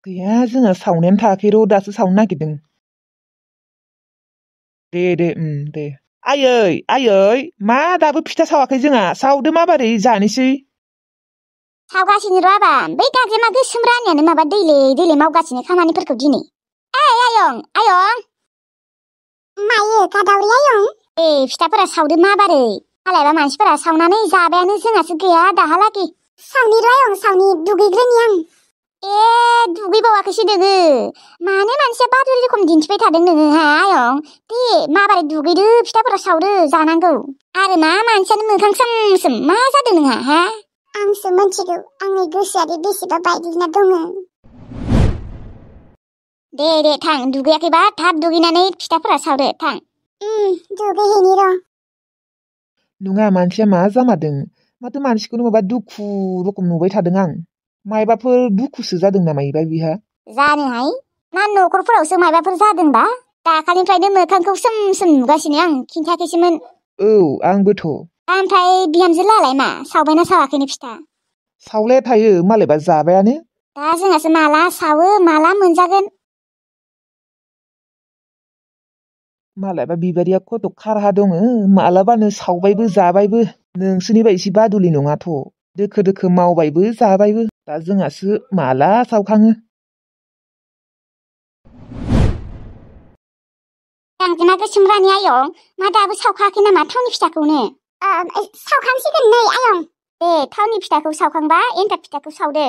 गैया जोंहा सावनायानो थायाखै र' दासो सावनो नागिरदों। दे। आयै मा दाबो फिथा सावाखै जोंहा सावदो माबारै जानोसै। सावगासिनो र' आबा बै गाग्लेमा गोसोम रानियानो माबा दैले मावगासिनो खामानिफोरखौ दिनै। आयं मायो गादावरि आयं फिथाफोरा सावदो माबारै मालायबा मानसिफोरा सावनानै जाबायानो जोंहासो गैया दाहालागि। सावनि र' आयं सावनि दुगैग्रोनि आं। दुगैबावाखैसो नोङो मानो मानसिया बादुलि रखम दिन्थिबाय थादों नोङो हा आयं दे माबारै दुगैदो फिथाफोरा सावदो जानांगौ। आरो मा मानसियानो मोखां सोम मा जादों नोंहा हा? आंसो मिथिगौ आंनि गोसोआरि बेसेबा बायग्लिना दङ। दे थां दुगैयाखैबा थाब दुगैनानै फिथाफोरा सावदो थां। दुगैहैनि र'। नङा मानसिया मा जामारदों माथो मानसिखौनो माबा दुखु रखम नुबाय थादों आं। मायबाफोर दुखुसो जादों नामा इबा बिहा? जानोहाय ना न'खरफोरावसो मायबाफोर जादोंबा? दाखालिनिफ्रायनो मोखांखौ सोम नुगासिनो आं खिन्थायाखैसोमोन। औ आंबोथ'। ओमफ्राय बिहामजो लालाय मा सावबायना सावाखैनो फिथा? सावलाया थायो मालायबा जाबायानो। दा जोंहासो माला सावो माला मोनजागोन। मालायबा बिबारिया खथ' खारहा दङ मालाबानो सावबायबो जाबायबो। नोंसोरनि बायदि बादुलि नङाथ' दोखो मावबायबो जाबायबो। दा जोंहासो माला सावखाङो। गांजेमा गोसोम रानि आयं मा दाबो सावखायाखै नामा थावनि फिथाखौनो? सावखांसिगोन नै आयं। दे थावनि फिथाखौ सावखांबा एन्थाब फिथाखौ सावदो।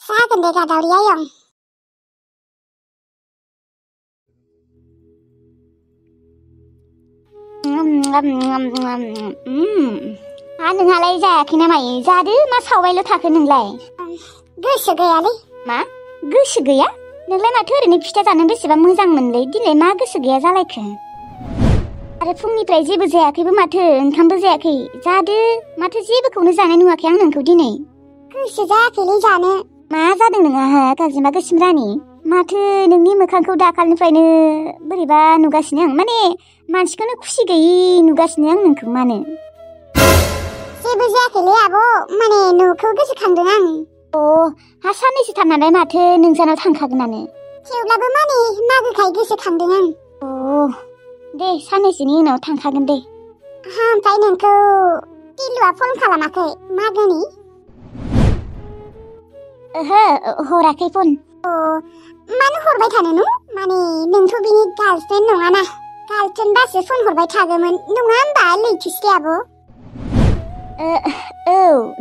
जागोन दे गादावरि आयं। नोंहालाय जायाखै नामा जादो मा सावबायल' थाखो नोंलाय? गोसो गैयालै। मा गोसो गैया? नोंलाय माथो ओरैनो फिथा जानो बेसेबा मोजां मोनलै दिनै मा गोसो गैया जालायखो? आरो फुंनिफ्राय जेबो जायाखैबो माथो ओंखामबो जायाखै जादो माथो जेबोखौनो जानाय नुवाखै आं नोंखौ दिनै। गोसो जायाखैलै जानो। मा जादों नोंहा गांजेमा गोसोम रानि? माथो नोंनि मोखांखौ दाखालिनिफ्रायनो बोरैबा नुगासिनो आं माने मानसिखौनो खुसि गैयि नुगासिनो आं नोंखौ मानो? जेबो जायाखैलै आब' माने न'खौ गोसोखांदों आं। हा साननैसो थानानै माथो नोंसानाव थांखागोनानो। थेवब्लाबो माने मागोखाय गोसोखांदों आं। दे साननैसोनि उनाव थांखागोन दे। ओमफ्राय नोंखौ टिलुआ फन खालामाखै मागोनि? ओहो हराखै फन। मानो हरबाय थानो माने नोंथ' बिनि गार्लफ्रेन्ड नङाना। गार्लफ्रेन्डबासो फन हरबाय थागौमोन नङा होमबा लैथोसि आब'? औ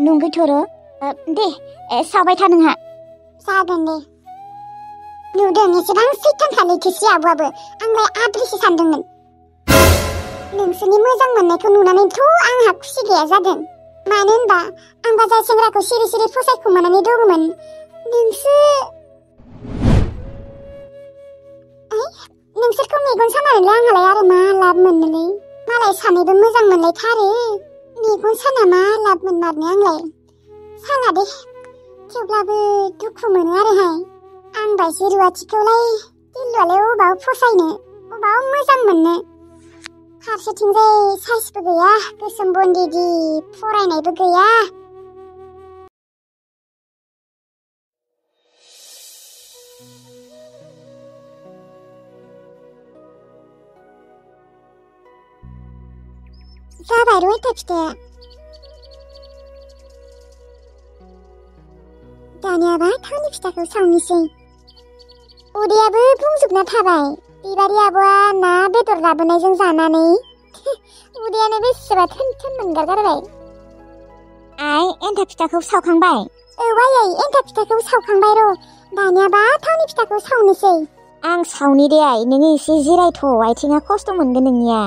नंगौथ'र'। दे सावबाय था नोंहा। जागोन दे। नुदों एसेबां सैथानखा लैथोसि आब'आबो आंलाय आद्रिसो सानदोंमोन। नोंसोरनि मोजां मोननायखौ नुनानैथ' आंहा खुसि गैया जादों। मानो होनबा आंबा जाय सेंग्राखौ सिरि फसायखुमानानै दङमोन नोंसोरखौ मेगन सानानैलाय आंहालाय आरो मा लाब मोननोलै? मालाय सानैबो मोजां मोनलायथारो मेगन साना मा लाब मोनमारनो आंलाय? साना दे थेवब्लाबो दुखु मोनो आरोहाय। आं बायदि रुवाथिखौलाय टिलुआलाय अबाव फसायनो अबाव मोजां मोननो? फारसेथिंजाय साइसबो गैया गोसोम बन्दिदि फरायनायबो गैया। जाबाय र' एन्थाब फिथाया। दानियाबा थावनि फिथाखौ सावनोसै। उदैयाबो बुंजोबना थाबाय बिबारि आब'आ ना बेदर लाबोनायजों जानानै उदैयानो बेसेबा थोन मोनगारगारबाय। आइ एन्थाब फिथाखौ सावखांबाय? औ आयै एन्थाब फिथाखौ सावखांबाय र'। दानियाबा थावनि फिथाखौ सावनोसै। आं सावनि दे आइ नोङो एसे जिरायथ' आथिङा खस्थ' मोनगोन नोंनिया।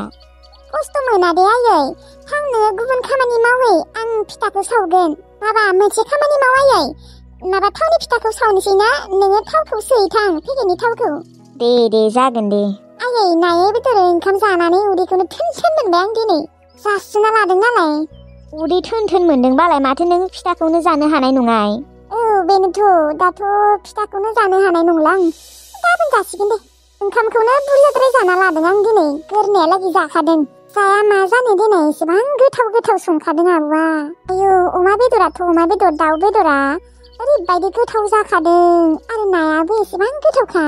खस्थ' मोना दे आयै थां नोङो गुबुन खामानि मावै आं फिथाखौ सावगोन। माबा मोनसे खामानि माव आयै माबा थावनि फिथाखौ सावनोसै ना नोङो थावखौ सोहैथां पेकेटनि थावखौ। दे जागोन दे। आयै नायै बेदर ओंखाम जानानै उदैखौनो थोन मोनबाय आं दिनै जासुना लादों नालाय। उदै थोन मोनदोंबालाय माथो नों फिथाखौनो जानो हानाय नङा? औ बेनोथ' दाथ' फिथाखौनो जानो हानाय नंला आं गाबोन जासिगोन दे। ओंखामखौनो बुरजाद्राय जाना लादों आं दिनै गोरनायालागै जाखादों। जाया मा जानो दिनै एसेबां गोथाव संखादों आब'आ। आयौ अमा बेदराथ' अमा बेदर दाउ बेदरा ओरैबायदि गोथाव जाखादों आरो नायाबो लावदुमाबो एसेबां गोथावखा।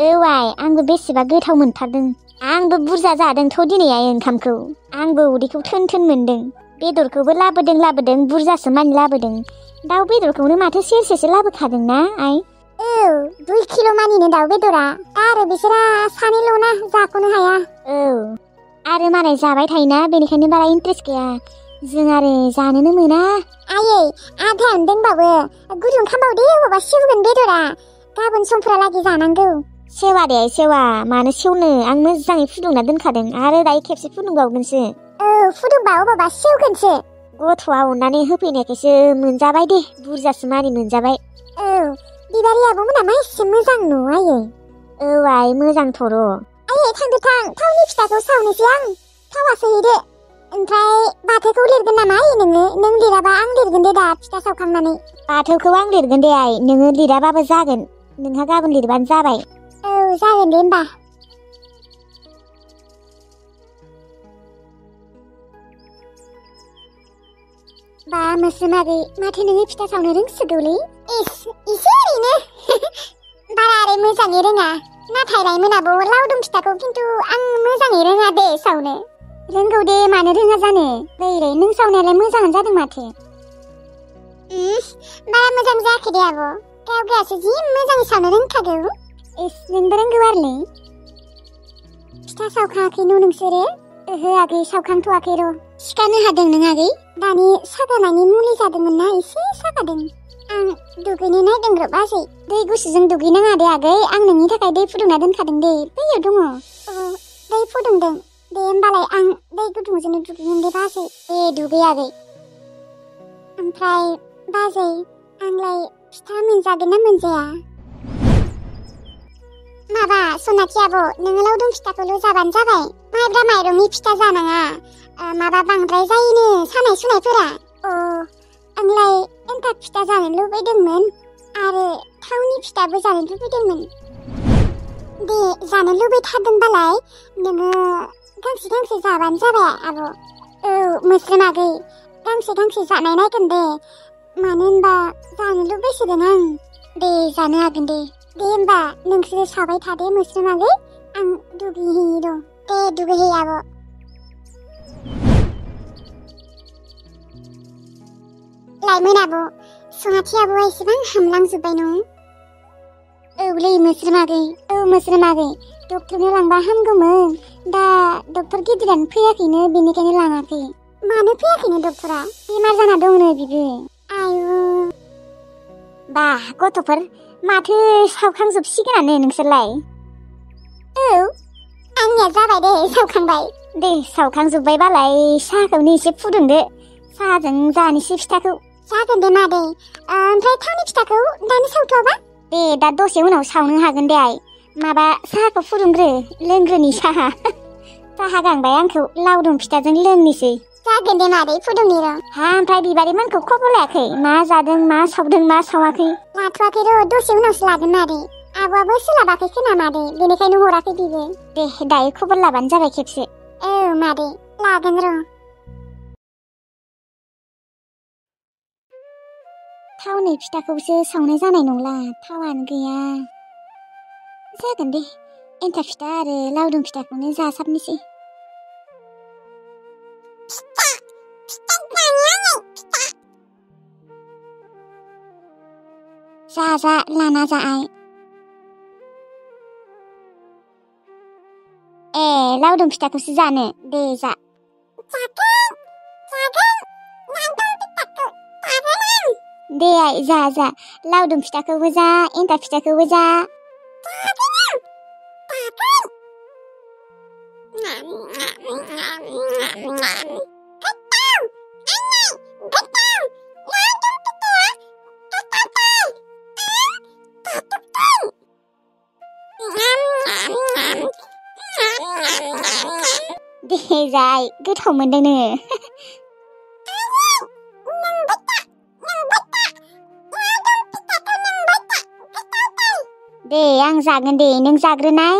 आइ आंबो बेसेबा गोथाव मोनथारदों। आंबो बुरजा जादोंथ' दिनै आइ ओंखामखौ। आंबो उदैखौ थोन थोन मोनदों। बेदरखौबो लाबोदों बुरजासो मानि लाबोदों। दाउ बेदरखौनो माथो सेरसेसो लाबोखादोंना आइ? 2 किल' मानिनो दाउ बेदरा। आरो बिसोरा सानैल'ना जाख'नो हाया। आरो मालाय जाबाय थायोना, बेनिखायनो बारा इन्ट्रेस्ट गैया। जों आरो जानोनो मोना। आयै आधायानो दंबावो। गुदुं खालामबावदे, अबावबा सेवगोन बेदरा। गाबोन समफोरालागै जानांगौ। सेवा दे सेवा, मानो सेवनो? आं मोजाङै फुदुंना दोनखादों, आरो दायो खेबसे फुदुंबावगोनसो। फुदुंबा अबावबा सेवगोनसो। गथ'आ अननानै होफैनायखायसो मोनजाबाय दे, बुरजासो मानि मोनजाबाय। बिबारि आब'मोना मा एसे मोजां न' आयै? आइ मोजांथ' र'। आयै थांदो थां, थावनि फिथाखौ सावनोसै आं। थावासो हैदो। ओमफ्राय बाथौखौ लिरगोन नामा आयै नोङो? नों लिराबा आं लिरगोन दे दा फिथा सावखांनानै। बाथौखौ आं लिरगोन दे आइ, नोङो लिराबाबो जागोन। नोंहा गाबोन लिरबानो जाबाय। जागोन दे होमबा। बा मोस्रोमागै, माथो नोङो फिथा सावनो रोंसोगौलै। इसे ओरैनो। बारा आरो मोजाङै रोङा। नाथाय रायमोनाबो लावदुम फिथाखौ खिन्थु आं मोजाङै रोङा दे सावनो। रोंगौ दे, मानो रोङा जानो। दैरे नों सावनायालाय मोजाङानो जादों माथो। बारा मोजां जायाखै दे आब'। गावगायासो जि मोजाङै सावनो रोंखागौ। नोंबो रोंगौ आरोलै। फिथा सावखाङाखै न' नोंसोरो? ओहो आगै, सावखांथ'वाखै र'। सिखानो हादों नों आगै? दानि सागानायनि मुलि जादोंमोन ना, एसे सागादों। आं दुगैनो नायदों र' बाजै। दै गुसुजों दुगैनाङा दे आगै, आं नोंनि थाखाय दै फुदुंना दोनखादों दे, बैयाव दङ। दै फुदुंदों? दे होमबालाय आं दै गुदुंजोंनो दुगैगोन दे बाजै। दे दुगै आगै। ओमफ्राय बाजै, आंलाय फिथा मोनजागोन ना मोनजाया? माबा सनाथि आब', नोङो लावदुम फिथाखौल' जाबानो जाबाय। माइब्रा माइरंनि फिथा जानाङा। माबा बांद्राय जायोनो सानाय सुनायफोरा। आंलाय एन्थाब फिथा जानो लुबैदोंमोन, आरो थावनि फिथाबो जानो लुबैदोंमोन। दे जानो लुबैथारदोंबालाय नोङो गांसे गांसे जाबानो जाबाय आब'। मोस्रोम आगै, गांसे गांसे जानाय नायगोन दे। मानो होनबा जानो लुबैसोदों आं। दे जानो हागोन दे। दे होमबा नोंसोरो सावबाय थादो मोस्रोम आगै, आं दुगैहैनि र'। दे दुगैहै आब'। लाइमोन आब', सनाथि आब'आ एसेबां हामलांजोब्बाय न'? औलै मोस्रोम आगै, मोस्रोम आगै, डक्टरनो लांबा हामगौमोन। दा डक्टर गिदिरानो फैयाखैनो, बेनिखायनो लाङाखै। मानो फैयाखैनो डक्टरा? बेमार जाना दंनो बिबो। आयु। बा गथ'फोर, माथो सावखांजोबसिगोनानो नोंसोरलाय? आंनिया जाबाय दे, सावखांबाय। दे सावखांजोब्बायबालाय साहाखौनो एसे फुदुंदो। साहाजों जानोसै फिथाखौ। जागोन दे मादै। ओमफ्राय थावनि फिथाखौ दानो सावथ'वाबा? दे दा दसे उनाव सावनो हागोन दे आइ। माबा साहाखौ फुदुंग्रो, लोंग्रोनि साहा। साहा गांबाय आंखौ, लावदुम फिथाजों लोंनोसै। जागोन दे मादै, फुदुंनि र'। ओमफ्राय बिबारिमोनखौ खबर लायाखै? मा जादों, मा सावदों, मा सावाखै? लाथ'वाखै र', दसे उनावसो लागोन मादै। आब'आबो सोलाबाखै खोना मादै, बेनिखायनो हराखै बिबो। दे दायो खबर लाबानो जाबाय खेबसे। मादै, लागोन र'। थावनि फिथाखौसो सावनाय जानाय नंला, थावानो गैया। जागोन दे, एन्थाब फिथा आरो लावदुम फिथाखौनो जासाबनोसै। जा लाना जा आइ। लावदुम फिथाखौसो जानो? दे जा। दे आइ जा, लावदुम फिथाखौबो जा, एन्थाब फिथाखौबो जा। दे जा आइ, गोथाव मोनदों नोङो? दे आं जागोन दे, नों जाग्रोनाय।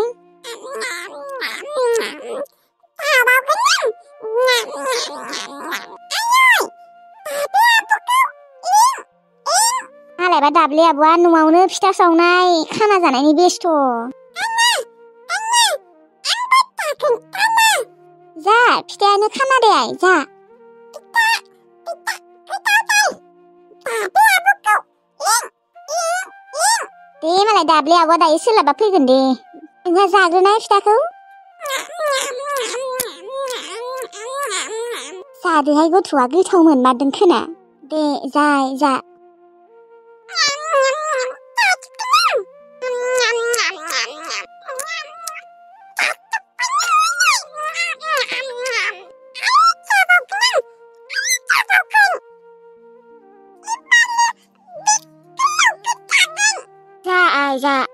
मालायबा दाब्ले आब'आ न'आवनो फिथा सावनाय खाना जानायनि बेस्थ'। जा फिथायानो खाना दे आइ जा। दे मालाय दाब्ले आब'आ दायो सोलाबा फैगोन दे। नोंहा जाग्रोनाय फिथाखौ। जादोहाय गथ'आ गोथाव मोनमारदों खोना। दे जाय जा। जा आइ जा।